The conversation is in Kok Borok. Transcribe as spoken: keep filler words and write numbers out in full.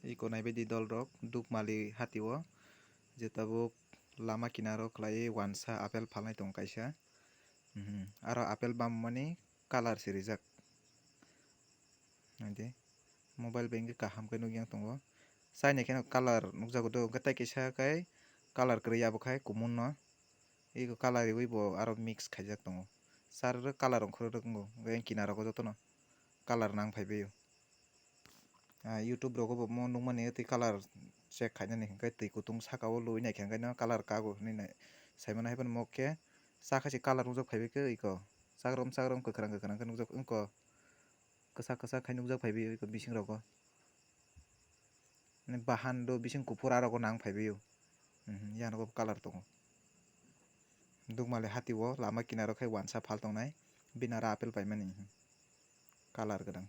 Iko naibaidi dolrok Dukmali hatio je tabuk lama kinaro khlaiwi wansa apple phalnai tongo kaisa. Mhm. Aro apple bamani colour se rijak. Naidi, mobile bai hwnkhe kaham khe nukya tongo. Chainaikhe no colour nukjago do, hwnkhe tei kisa khe colour kwrwi abo khai kumun no. Ego colour riwi bo aro mix khaijak tongo. Sar rwk colour ongkhorwi rwk wngo, hwnkhe kinaro jotono colour nang phaibaio. Ah, YouTube rogo bo mo nukmani tei colour check khainani hwnkhe twi kutung saka o lui naikhe hwnkhe no colour kago hinwi nai saimano, haiphano mo khe chakha se colour nukjak phaibai khe iko chakrom chakrom kwkhwrang kwkhwrang khe nukjak wngkho, kwchak kwchak khai nukjak phaibai iko bising rogo. Mane bahan do bising kuphur aro go nang phaibaio. Mhm, yanogo colour tongo. Dukmali hatio lama kinaro khai wansa phal tongnai, bini aro apple paimani, mhm. Colour gwdang.